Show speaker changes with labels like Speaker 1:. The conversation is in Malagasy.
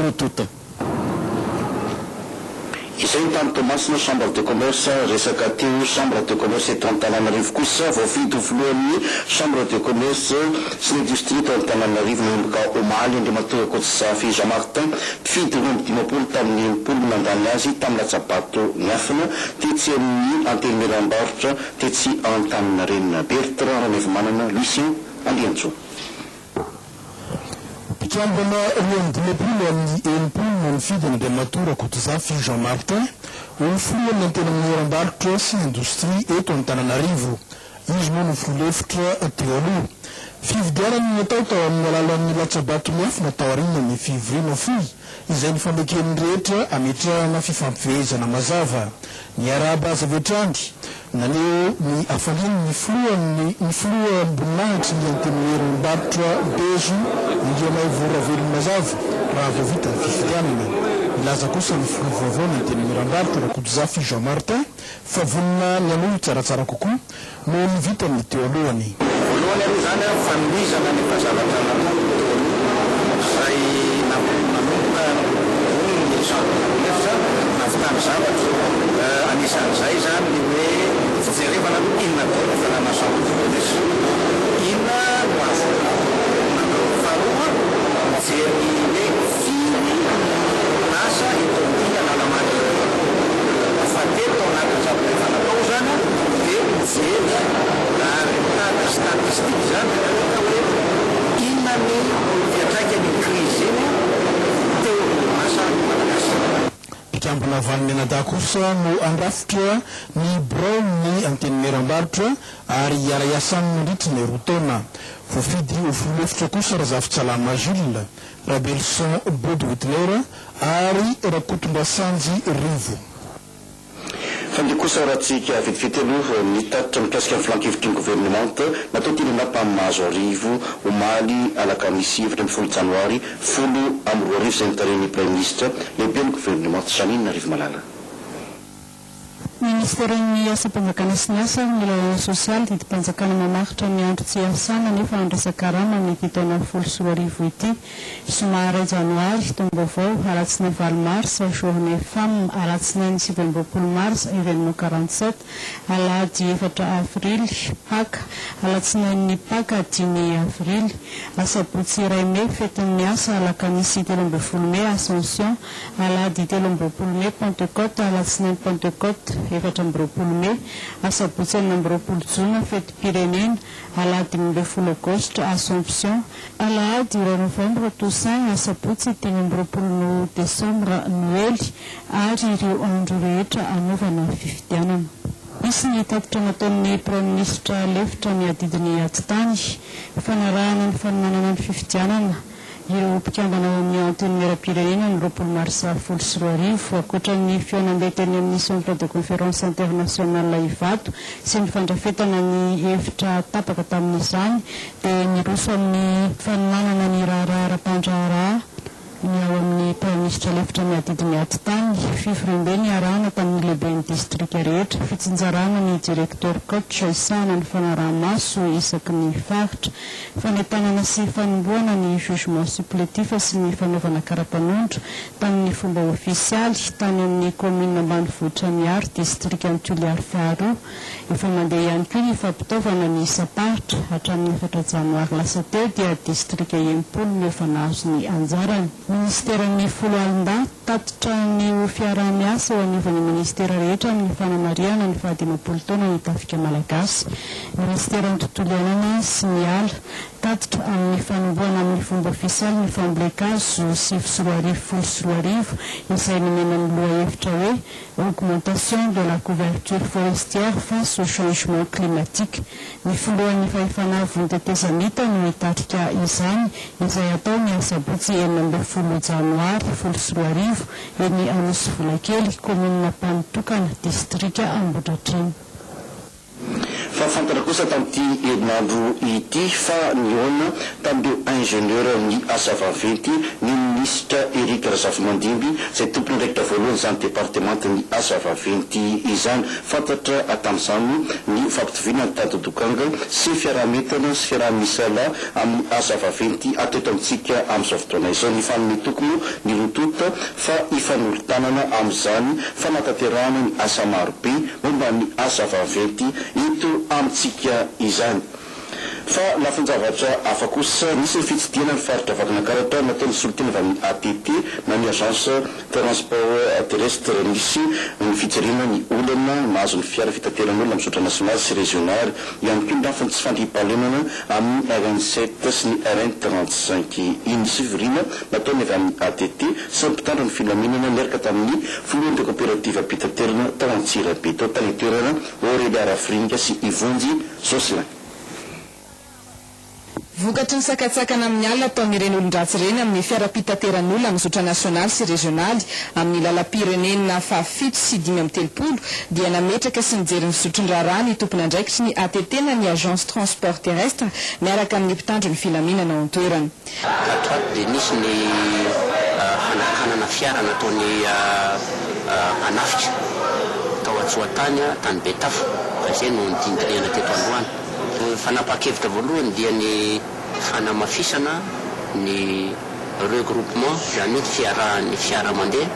Speaker 1: roa tonta.
Speaker 2: Izay ny tany Toamasina, Chambre de commerce, resaka teo Chambre de commerce eto Antananarivo kosa, voafidy ho filohan'ny Chambre de commerce sy ny industrie eto Antananarivo nanomboka omaly Andriamatoa Rakotozafy Jean Martin, mpifidy 52 tamin'ny 60 nandany azy tamin'ny latsa-bato miafina tetsy amin'ny Antenimierambarotra tetsy Antaninarenina. Bertrand Ranaivomanana, Lucien Andriantsoa.
Speaker 3: Mpikambana 52 amin'ny 60 no nifidy an'Andriamatoa Rakotozafy Jean Martin ho filohan'ny Antenimierambarotra sy Indostria eto Antananarivo. Izy moa no filoha lefitra teo aloha. Fifidianana no natao tao amin'ny alalan'ny latsa-bato miafina taorian'ny fivoriana fohy izay nifaneken'ny rehetra hametrahana fifampifehezana mazava. Niarahaba azy avy hatrany. Naneho ny hafaliany ny filohan'ny ny filoham-boninahitry ny Antenimieram-barotra Bezo, Andrianaivo Ravelomazava, raha vao vita ny fifidianana. Nilaza kosa ny filoha vaovao ny Antenimieram-barotra, Rakotozafy Jean Martin, fa vonona ny hanohy tsaratsara kokoa noho ny vitan'ny teo alohany.
Speaker 4: Voalohany aloha izany an, fanohizana ny efa zavatra nataony teo aloha, izay nanomboka nampiroborobo ny chambre de commerce, nahavitany zavatra. Anisan'izay izany ny hoe fijerevana aloha inona daholo ny fananana chambre de commerce, inona no azo natao. Faharoa, mijery ny hoe firy ny orinasa eto amin'ity Analamanga ity. Fahatelo, tao anatin'ny zavatra efa natao izany dia mijery ary mitady statistique izany dia mahita hoe inona ny fiantraikan'iny crise iny teo amin'ny orinasa malagasy.
Speaker 3: Mpikambana valo mianadahy kosa no handrafitra ny biraon'ny Antenimierambarotra ary hiara-hiasa aminy mandritry ny roa taona. Voafidy ho filoha lefitra kosa Razafintsalama Jules, Rabelison Bodo Witner ary Rakotondrasanjy Rivo.
Speaker 2: Fa ndeha kosa ratsika vetivety aloha ny tatitra mikasika ny filankevitry ny governemanta natao teny Anapa Mahazoarivo omaly alakamisy 14 janoary 2010 izay notarihin'ny Praiminisitra lehiben'ny governemanta Jeanine Rivomalala.
Speaker 5: Ministeran'ny Asam-panjakana sy ny Asa ary ny Lalàna Sosialy, didim-panjakana mamaritra ny andro tsy iasana nefa andraisan-karama amin'ity taona 2010 ity. Zoma iray janoary, taom-baovao, alatsinainy valo marsa, journée femme, alatsinainy 29 marsa, événement 47, alahady efatra avrily, Paka, alatsinain'ny Paka dimy avrily, asabotsy iray mey, fetin'ny asa, alakamisy 13 mey, Ascension, Alahady 23 mey, Pantekote, Alatsinainy Pantekote, 24 mey, Asabotsy 26 jona, Fetim-pirenena, Alahady 15 aogositra, Assomption, Alahady iray novambra, Toussaint, Asabotsy 25 desambra, Noely, ary ireo andro rehetra hanaovana fifidianana. Nisy ny tatitra nataon'ny Praiminisitra lefitra miadidy ny atitany, fanarahana ny fanomanana ny fifidianana, ireo mpikambana ao amin'ny Antenimierampirenena ny 20 marsa 2010. Ankoatra ny fihaonambe teny amin'ny Centre de Conférence International Ivato sy ny fandrafetana ny hevitra tapaka tamin'izany dia niroso amin'ny fanomanana ny raharaha ara-pandraharaha ny ao amin'ny Praiminisitra lefitra miadidy ny atitany, fivoriambe niarahana tamin'ny lehiben'ny distrika rehetra, fitsinjarana ny directeur coach hisahana ny fanaraha-maso isaky ny faritra. Fanentanana sy fanombohana ny jugement supplétif sy ny fanaovana kara-panondro tamin'ny fomba ofisialy tany amin'ny kaominina ambanivohitra Miaro, distrikan'i Toliary faharoa. Efa mandeha ihany koa ny fampitaovana ny isam-paritra. Hatramin'ny efatra janoary lasa teo dia distrika 60 no efa nahazo ny anjarany. Minisiteran'ny Foloalindahy, tatitra ny ho fiaraha-miasa eo anivon'ny minisitera rehetra amin'ny fanamarihana ny faha-50 taona ny Tafika Malagasy. Minisiteran'ny Tontolo iainana sy ny Ala, tatitra amin'ny fanombohana amin'ny fomba ofisialy ny fambolen-kazo 2009 2010 izay nomena ny lohahevitra hoe Augmentation de la couverture forestière face au changement climatique. Ny filohan'ny Fahefana Avon'ny Tetezamita no hitarika izany, izay hatao ny asabotsy 16 janoary 2010, eny Anosivolakely, kaominina Ampanotokana, distrika Ambohidratrimo.
Speaker 2: Fa fantatra kosa tamin'ity herinandro ity fa nihaona tamin'ireo ingénieur ny asa vaventy ny minisitra Eric. Razafimandimby, izay tompon'andraikitra voalohany izany departemantan'ny asa vaventy izany. Fantatra tamin'izany ny fampitoviana ny tadin-dokanga sy fiaraha-mientana sy fiaraha-misalahy amin'ny asa vaventy atao eto amintsika amin'izao fotoana izao. Nifanome toky moa ny roa tonta fa hifanolo-tanana amin'izany fanatanterahana ny asa marobe momba ny asa vaventy eto amintsika izany. Fa lafin-javatra hafa kosa, nisy ny fitsidihana ny faritra Vakinankaratra nataon'ny solontena avy amin'ny ATT na ny Agence Transport Terrestre. Nisy ny fijerena ny olana mahazo ny fiara fitateran'olona mizotra nasionaly sy rezionaly, ihany koa ny lafiny tsy fandriampahalemana amin'ny RN sept sy ny RN 35. Iny nisy fivoriana nataon'ny avy amin'ny ATT sy ny mpitandro ny filaminana niaraka tamin'ny filohan'ireo kaoperativam-pitaterana tao Antsirabe tao tany an-toerana, Aurélia Rafiringa sy Ivonjy Jocelyn.
Speaker 1: Vokatry ny sakantsakana amin'ny alina ataon'ireny olon-dratsy ireny amin'ny fiara-pitateran'olona amin'ny zotra nasionaly sy rezionaly amin'ny lalam-pirenena fahafito sy 35 dia nametraka sy nijery ny fizotry ny raharaha ny tompon'andraikitry ny ATT na ny Agence Transport Terrestre miaraka amin'ny mpitandro ny filaminana ao an-toerana.
Speaker 6: Tato ho ato dia nisy ny fanakanana fiara nataon'ny mpanafika tao Antsoatany, tany Betafo, ka izay no nodinidinihana teto androany. Ny fanapahan-kevitra voalohany dia ny fanamafisana ny regroupement, izany hoe ny fiarahan'ny fiara mandeha.